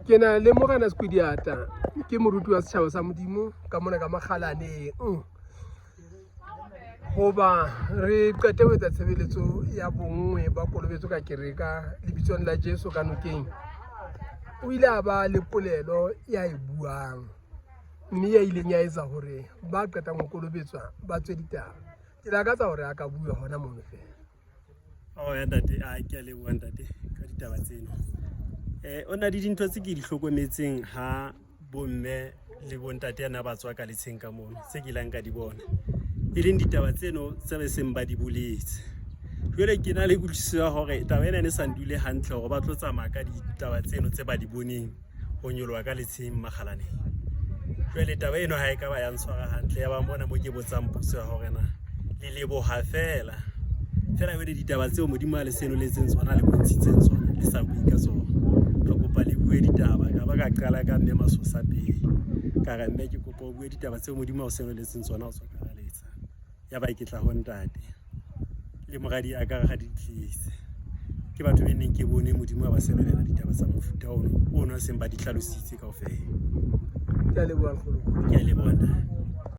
Ke na le Morena Sekwediata, ke moruti wa setjhaba sa Modimo ka mona ka Makgalaneng. Hoba re qete ho etsa tshebeletso ya bonngwe ba kolobetso ka kereka lebitsong la Jesu ka nokeng, o ile a ba le polelo ya e buang mme ya ileng ya etsa hore ba qetang ho kolobetswa ba tswe ditaba. Ke lakatsa hore a ka bua hona mono feela. Oh ya ntate, a ke a leboha ntate ka ditaba tseno. O na le dintho tse ke di hlokometseng ha bomme le bontate yana ba tswa ka letsheng ka mono tse ke ilang ka di bona, e leng ditaba tseno tse be seng ba di boletse. Jwale ke na le kutlwisiso ya hore taba ena ne sa ndule hantle hore ba tlo tsamaya ka ditaba tseno tse ba di boneng ho nyoloha ka letsheng Makgalaneng. Jwale taba eno ha e ka ba ya ntshwara hantle, ya ba mona mo ke botsang potso ya hore na le leboha fela fela jwale ditaba tseo Modimo a le senoletseng tsona, le bontshitseng tsona, le sa bue ka tsona. Ka kopa le bue ditaba, ka ba ka qala ka mme Masosa pele, ka re mme ke kopa o bue ditaba tseo Modimo a o senoletseng tsona o tswa ka letsa. Ya ba ke tla ho ntate le moradi a ka ga di tlise, ke batho be neng ke bone Modimo a ba senolela ditaba tsa mofuta ono ono a seng ba di hlalositse kaofela. Ke a leboha nkgono. Ke a leboha ntate.